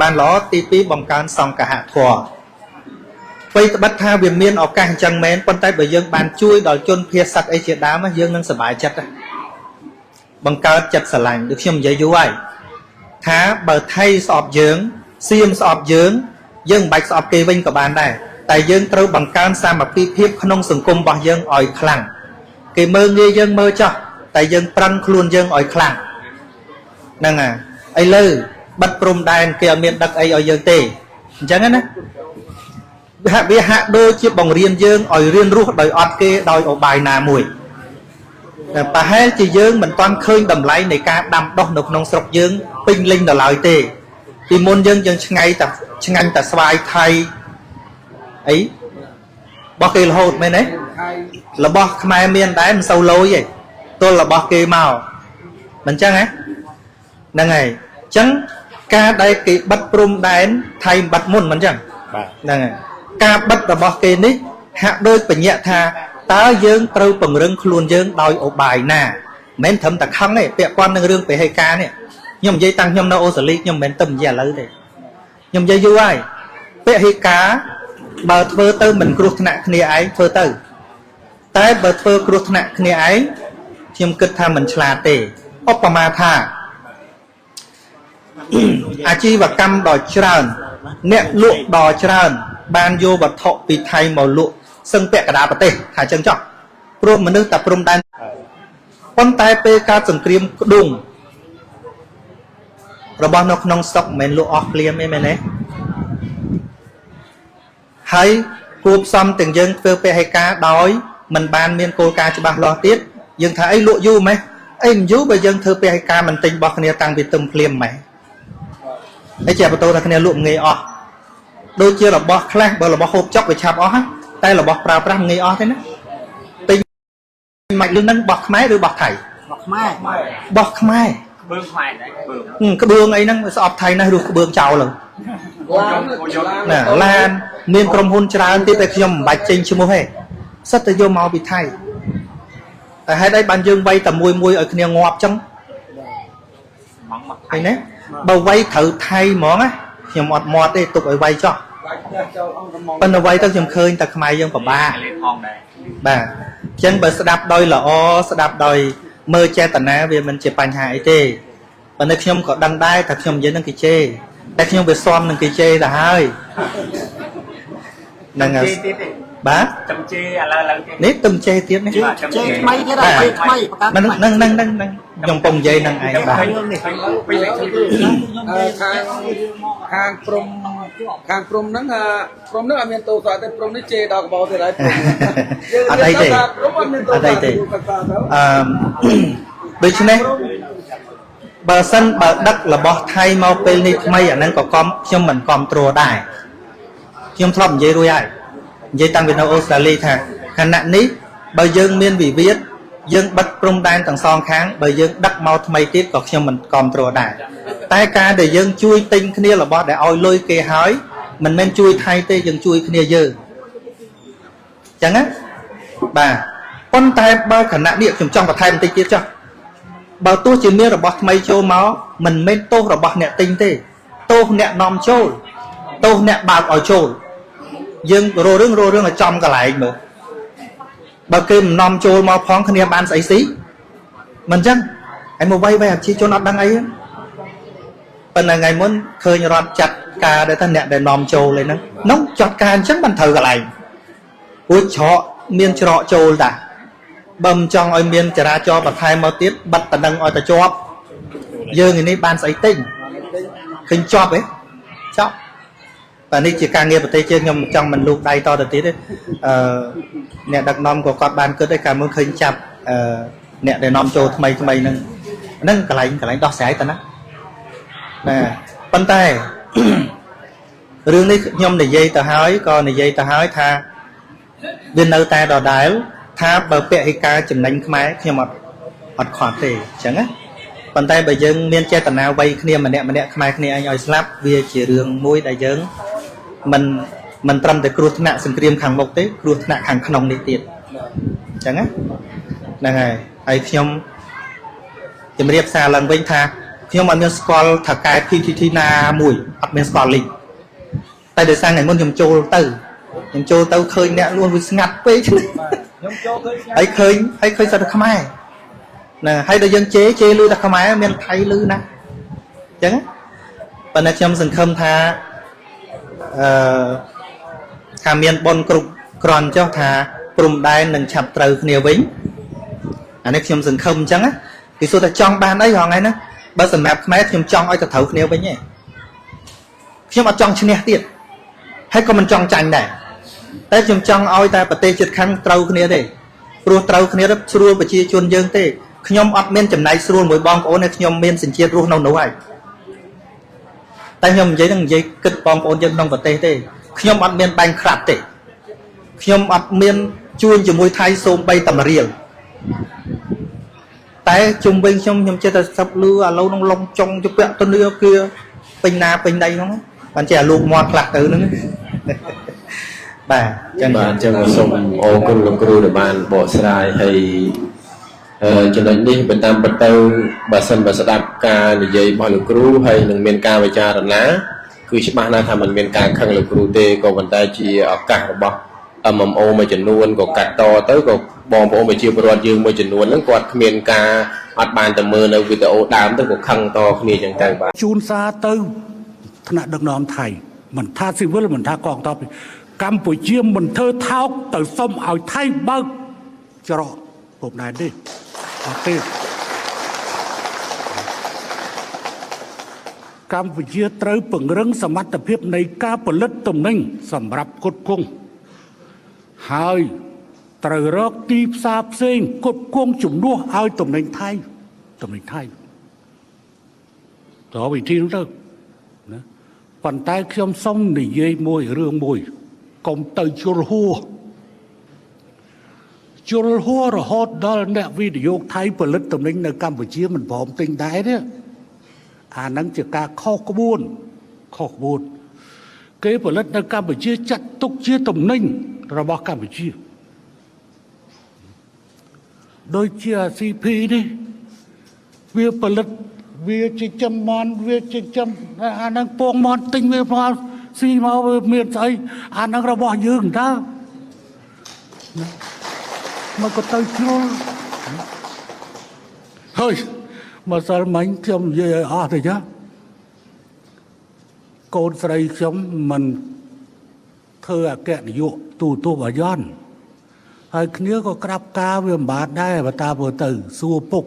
បានល្អទី2បង្កើនសង្កហធម៌អ្វីត្បិតថាវាមានឱកាសអញ្ចឹងមែនប៉ុន្តែបើយើងបានជួយដល់ជនភៀសសត្វអីជាដើមយើងនឹងសប្បាយចិត្តបង្កើតចិត្តស្រឡាញ់ដូចខ្ញុំនិយាយយូរហើយថាបើថៃស្អប់យើងសៀមស្អប់យើងយើងមិនបាច់ស្អប់គេវិញក៏បានដែរតែយើងត្រូវបង្កើនសាមគ្គីភាពក្នុងសង្គមរបស់យើងឲ្យខ្លាំងគេមើលងាយយើងមើលចោះតែយើងប្រឹងខ្លួនយើងឲ្យខ្លាំងហ្នឹងហើយឥឡូវបិទព្រំដែនគេអត់មានដឹកអីឲ្យយើងទេអញ្ចឹងណាវាហាក់ដូចជាបង្រៀនយើងឲ្យរៀនរស់ដោយអត់គេដោយឧបាយណាមួយតែប្រហែលជាយើងមិនទាន់ឃើញតម្លៃនៃការដាំដុះនៅក្នុងស្រុកយើងពេញលេញដល់ឡើយទេពីមុនយើងឆ្ងាយតែឆ្ងាញ់តែស្វាយថៃអីរបស់គេរហូតមែនទេរបស់ខ្មែរមានដែរមិនសូវលយទេទល់របស់គេមកមិនចឹងហ៎ហ្នឹងហើយអញ្ចឹងការដែលគេបិទព្រំដែនថៃបិទមុនមិនចឹងបាទហ្នឹងហើយការបិទរបស់គេនេះហាក់ដូចបញ្ញត្តិថាតើយើងត្រូវពង្រឹងខ្លួនយើងដោយឧបាយណាមិនមែនត្រឹមតែខឹងទេពាក់ព័ន្ធនឹងរឿងពហិការនេះខ្ញុំនិយាយតាំងខ្ញុំនៅអូស្ត្រាលីខ្ញុំមិនមែនទៅនិយាយឥឡូវទេខ្ញុំនិយាយយូរហើយពហិការបើធ្វើទៅមិនគ្រោះថ្នាក់គ្នាឯងធ្វើទៅតែបើធ្វើគ្រោះថ្នាក់គ្នាឯងខ្ញុំគិតថាមិនឆ្លាតទេឧបមាថាអាជីវកម្មដ៏ច្រើនអ្នកលក់ដ៏ច្រើនបានយកវត្ថុពីថៃមកលក់សឹងពាក់កណ្ដាលប្រទេសថាចឹងចុះព្រោះមនុស្សតែព្រំដែនប៉ុន្តែពេលកើតសង្គ្រាមក្ដុងរបស់នៅក្នុងស្រុកមិនមែនលក់អស់ភ្លាមទេមែនទេហើយគួបផ្សំទាំងយើងធ្វើពហិការដោយមិនបានមានគោលការណ៍ច្បាស់លាស់ទៀតយើងថាអីលក់យូរម៉េះអីមិនយូរបើយើងធ្វើពហិការមិនទិញរបស់គ្នាតាំងពីទឹមភ្លាមម៉េះហើយជាបន្ទោថាគ្នាលក់ងាយអស់ដូចជារបស់ខ្លះបើរបស់ហូបចុកវាឆាប់អស់តែរបស់ប្រើប្រាស់ងាយអស់ទេណាទិញមិនលឿនហ្នឹងរបស់ខ្មែរឬរបស់ថៃរបស់ខ្មែរបោះខ្មែរក្បឿងខ្មែរដែរក្បឿងអីហ្នឹងស្អប់ថៃណាស់ឬក្បឿងចោលហ្នឹងណាឡានមានក្រុមហ៊ុនច្រើនទៀតតែខ្ញុំមិនបាច់ចេញឈ្មោះទេសិតតែយកមកពីថៃតែហេតុអីបានយើងវាយតែមួយមួយឲ្យគ្នាងាប់ចឹងឃើញទេបើវាយត្រូវថៃហ្មងណាខ្ញុំអត់មាត់ទេទុកឲ្យវាយចោះប៉ុន្តែវាយទៅខ្ញុំឃើញតែខ្មែរយើងពិបាកបាទអញ្ចឹងបើស្ដាប់ដោយល្អស្ដាប់ដោយមើលចេតនាវាមិនជាបញ្ហាអីទេប៉ុន្តែខ្ញុំក៏ដឹងដែរថាខ្ញុំនិយាយនឹងគេជេរតែខ្ញុំវាស៊ាំនឹងគេជេរទៅហើយហ្នឹងហើយបាទ ចំជេរឥឡូវទៀតនេះទំជេរទៀតនេះជេរថ្មីទៀតហើយថ្មីបង្កើតហ្នឹងហ្នឹងហ្នឹងខ្ញុំពងនិយាយហ្នឹងឯងបាទខាងព្រំខាងព្រំហ្នឹងព្រំហ្នឹងអត់មានទោសទេព្រំនេះជេរដល់កបោទៀតហើយអត់អីទេអត់អីទេអឺដូច្នេះបើសិនបើដឹករបស់ថៃមកពេលនេះថ្មីអាហ្នឹងក៏ខ្ញុំមិនគ្រប់គ្រងដែរខ្ញុំធ្លាប់និយាយរួចហើយនិយាយតាំងពីនៅអូស្ត្រាលីថាខណៈនេះបើយើងមានវិវាទយើងបិទព្រំដែនទាំងសងខាងបើយើងដឹកមកថ្មីទៀតក៏ខ្ញុំមិនគ្រប់គ្រងដែរតែការដែលយើងជួយទិញគ្នារបស់ដែលឲ្យលុយគេហើយមិនមែនជួយថៃទេយើងជួយគ្នាយើងអញ្ចឹងណាបាទប៉ុន្តែបើខណៈនេះខ្ញុំចង់បន្ថែមបន្តិចទៀតចុះបើទោះជាមានរបស់ថ្មីចូលមកមិនមែនទោសរបស់អ្នកទិញទេទោសអ្នកនាំចូលទោសអ្នកបើកឲ្យចូលយើងរករឿងឲ្យចំកន្លែងមើលបើគេមិននាំចូលមកផងគ្នាបានស្អីស៊ីមិនអញ្ចឹងហើយមកវាយប្រជាជនអត់ដឹងអីប៉ុន្តែថ្ងៃមុនឃើញរដ្ឋចាត់ការដែរថាអ្នកដែលនាំចូលអីហ្នឹងនោះចាត់ការអញ្ចឹងមិនត្រូវកន្លែងព្រោះច្រកមានច្រកចូលតាបើមិនចង់ឲ្យមានចរាចរណ៍បន្ថែមមកទៀតបិទតំណឹងឲ្យតែជាប់យើងឯនេះបានស្អីទិញឃើញជាប់ទេចប់បាទនេះជាការងារប្រទេសជាតិខ្ញុំចង់មិនលូកដៃតទៅទៀតទេអ្នកដឹកនាំក៏គាត់បានគិតដែរកាលមុនឃើញចាប់អ្នកដែលនាំចូលថ្មីថ្មីហ្នឹងហ្នឹងកន្លែងដោះស្រាយតើណាបាទប៉ុន្តែរឿងនេះខ្ញុំនិយាយទៅហើយក៏និយាយទៅហើយថាវានៅតែដដែលថាបើពហិការចំណេញខ្មែរខ្ញុំអត់ខត់ទេអញ្ចឹងណាប៉ុន្តែបើយើងមានចេតនាវៃគ្នាម្នាក់ម្នាក់ខ្មែរគ្នាឯងឲ្យស្លាប់វាជារឿងមួយដែលយើងមិនត្រឹមតែគ្រោះថ្នាក់សង្គ្រាមខាងមុខទេគ្រោះថ្នាក់ខាងក្នុងនេះទៀតអញ្ចឹងណាហ្នឹងហើយហើយខ្ញុំជម្រាបសារឡើងវិញថា ខ្ញុំអត់មានស្គាល់ថាកែ PTT ណាមួយអត់មានស្គាល់លីងតែដោយសារថ្ងៃមុនខ្ញុំចូលទៅឃើញអ្នកលួនវាស្ងាត់ពេក ខ្ញុំចូលឃើញស្ងាត់ ហើយឃើញសិតតែខ្មែរណាហើយដល់យើងជេរលឺតែខ្មែរមានថៃលឺណាអញ្ចឹងប៉ុន្តែខ្ញុំសង្ឃឹមថាថាមានបុណ្យគ្រប់គ្រាន់ចុះថាព្រំដែននឹងឆាប់ត្រូវគ្នាវិញអានេះខ្ញុំសង្ឃឹមអញ្ចឹងណាគេសួរថាចង់បានអីហងៃហ្នឹងបើសម្រាប់ខ្មែរខ្ញុំចង់ឲ្យទៅត្រូវគ្នាវិញទេខ្ញុំអត់ចង់ឈ្នះទៀតហើយក៏មិនចង់ចាញ់ដែរតែខ្ញុំចង់ឲ្យតែប្រទេសជិតខាងត្រូវគ្នាទេព្រោះត្រូវគ្នាទៅស្រួលប្រជាជនយើងទេខ្ញុំអត់មានចំណែកស្រួលមួយបងប្អូនទេខ្ញុំមានសញ្ជាតិរស់នៅនោះហើយតែខ្ញុំនិយាយនឹងនិយាយគិតបងប្អូនយើងក្នុងប្រទេសទេខ្ញុំអត់មានបាញ់ក្រាប់ទេខ្ញុំអត់មានជួញជាមួយថៃសូម្បីតែមួយរៀលតែជុំវិញខ្ញុំចេះតែសឹបលឺឥឡូវនឹងលងចុងជពាក់ធនាគារពេញណាពេញណីហ្នឹងបានចេះអាលោកមាត់ខ្លះទៅហ្នឹងបាទចឹង បាទអញ្ចឹងសូមអរគុណលោកគ្រូដែលបានបកស្រាយហើយចំណុចនេះបើតាមពិតទៅបើសិនបើស្ដាប់ការនិយាយរបស់លោកគ្រូហើយនឹងមានការវិចារណាគឺច្បាស់ណាស់ថាมันមានការខឹងលោកគ្រូទេក៏ប៉ុន្តែជាឱកាសរបស់ MMO មួយចំនួនក៏កាត់តទៅក៏បងប្អូនប្រជាពលរដ្ឋយើងមួយចំនួនហ្នឹងគាត់គ្មានការអត់បានទៅមើលនៅវីដេអូដើមទៅក៏ខឹងតគ្នាចឹងទៅបាទ ជូនសារទៅថ្នាក់ដឹកនាំថៃមិនថាស៊ីវិលមិនថាកងទ័ពកម្ពុជាមិនធ្វើថោកទៅសុំឲ្យថៃបើកច្រកព្រំដែនទេអត់ទេកម្ពុជាត្រូវពង្រឹងសមត្ថភាពនៃការផលិតទំនិញសម្រាប់ផ្គត់ផ្គង់ហើយត្រូវរកទីផ្សារផ្សេងផ្គត់ផ្គង់ជំនួសឲ្យទំនិញថៃតើវិធីនោះទៅណាប៉ុន្តែខ្ញុំសូមនិយាយមួយរឿងមួយកុំទៅជុលហួររហូតដល់អ្នកវិនិយោគថៃផលិតទំនិញនៅកម្ពុជាមិនព្រមទិញដែរទេអាហ្នឹងជាការខុសក្បួនគេផលិតនៅកម្ពុជាចាត់ទុកជាទំនិញរបស់កម្ពុជាដូចជា CP នេះវាផលិតវាចិញ្ចឹមមន់វាចិញ្ចឹមអាហ្នឹងពងមន់ទិញវាមកស៊ីមកវាមានស្អីអាហ្នឹងរបស់យើងតើមកក៏ទៅជ្រុលហើយមកសិលមិញខ្ញុំនិយាយឲ្យអស់ទៅចាកូនស្រីខ្ញុំមិនធ្វើអគ្គនាយកទូទស្សន៍អាយ៉នហើយគ្នាក៏ក្រាបការវាមិនបានដែរបើតាបើទៅសួរពុកឥ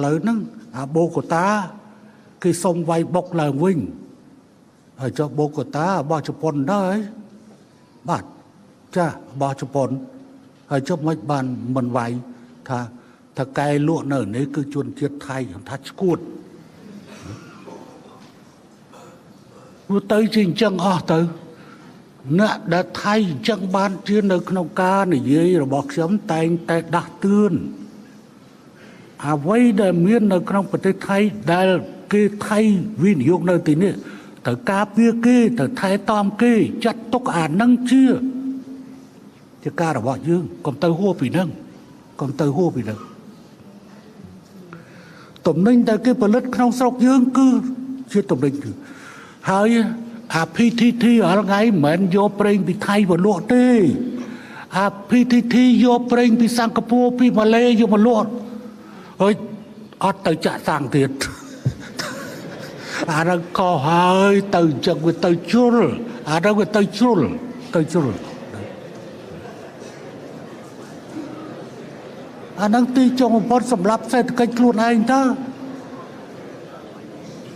ឡូវហ្នឹងអាបូកតាគេសុំវាយបុកឡើងវិញហើយចុះបូកតារបស់ជប៉ុនដែរបាទចារបស់ជប៉ុនហើយចុះមិនបានមិនវាយថាកែលក់នៅនេះគឺជនជាតិថៃថាឈួតវាទៅជាអញ្ចឹងអស់ទៅអ្នកដែលថៃអញ្ចឹងបានជានៅក្នុងការនិយាយរបស់ខ្ញុំតែងតែដាស់តឿនអ្វីដែលមាននៅក្នុងប្រទេសថៃដែលគេថៃវិនិយោគនៅទីនេះត្រូវការពារគេត្រូវថែទាំគេចាត់ទុកអានឹងជាការរបស់យើងកុំទៅហួសពីនឹងទំនិញដែលគេផលិតក្នុងស្រុកយើងគឺជាទំនិញគឺហើយអា PTT រាល់ថ្ងៃមិនមែនយកប្រេងពីថៃមកលក់ទេអា PTT យកប្រេងពីសិង្ហបុរីពីម៉ាឡេយកមកលក់ហើយអត់ទៅចាក់សាំងទៀតអានឹងក៏ហើយទៅអញ្ចឹងវាទៅជ្រុលអានឹងវាទៅជ្រុលអានឹងទីចុងបំផុតសម្រាប់សេដ្ឋកិច្ចខ្លួនឯងតើ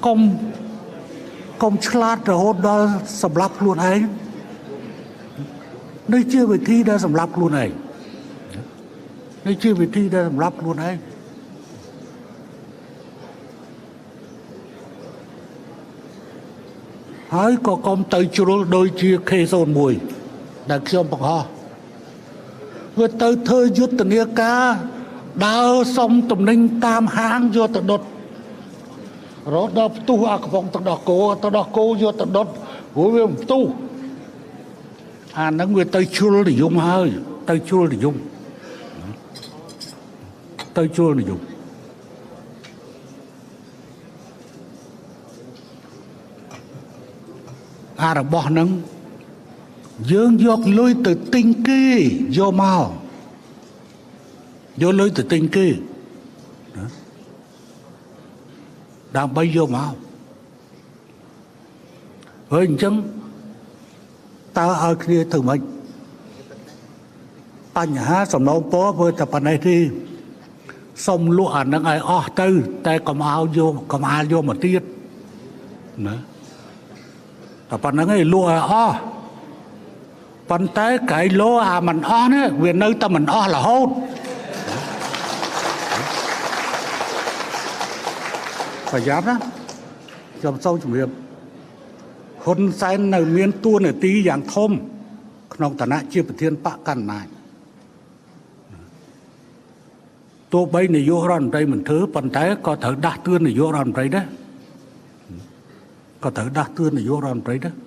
កុំឆ្លាតរហូតដល់សម្រាប់ខ្លួនឯងនេះជាវិធីដែលសម្រាប់ខ្លួនឯងនេះជាវិធីដែលសម្រាប់ខ្លួនឯងហើយក៏កុំទៅជ្រុលដូចជា K01 ដែលខ្ញុំបង្ហោះវាទៅធ្វើយុទ្ធនាការដើរសុំទំនិញតាមហាងយកទៅដុតរហូតដល់ផ្ទុះអាកំប៉ុងទឹកដោះគោយកទៅដុតព្រោះវាផ្ទុះអាហ្នឹងវាទៅជ្រុលនិយមហើយទៅជ្រុលនិយម អារបស់ហ្នឹងយើងយកលុយទៅទិញគេយកមកយកលុយទៅទិញគេណាដើម្បីយកមកហើយអញ្ចឹងតើឲ្យគ្នាធ្វើម៉េចបញ្ហាសំណូមពរធ្វើតែប៉ុណ្ណេះទេសុំលក់អានឹងឲ្យអស់ទៅតែកុំឲ្យយកកុំអាលយកមកទៀតណាតែប៉ុណ្្នឹងឯងលក់ឲ្យអស់ប៉ុន្តែកែលោអាមិនអស់នេះវានៅតែមិនអស់រហូតប្រយ័ត្នណាខ្ញុំសូមជម្រាបហ៊ុនសែននៅមានតួនាទីយ៉ាងធំក្នុងឋានៈជាប្រធានបកកណ្ដាលអំណាចទោះបីនាយករដ្ឋមន្ត្រីមិនធ្វើប៉ុន្តែក៏ត្រូវដាស់តឿននាយករដ្ឋមន្ត្រីដែរក៏ត្រូវដាស់តឿននាយករដ្ឋមន្ត្រីដែរ។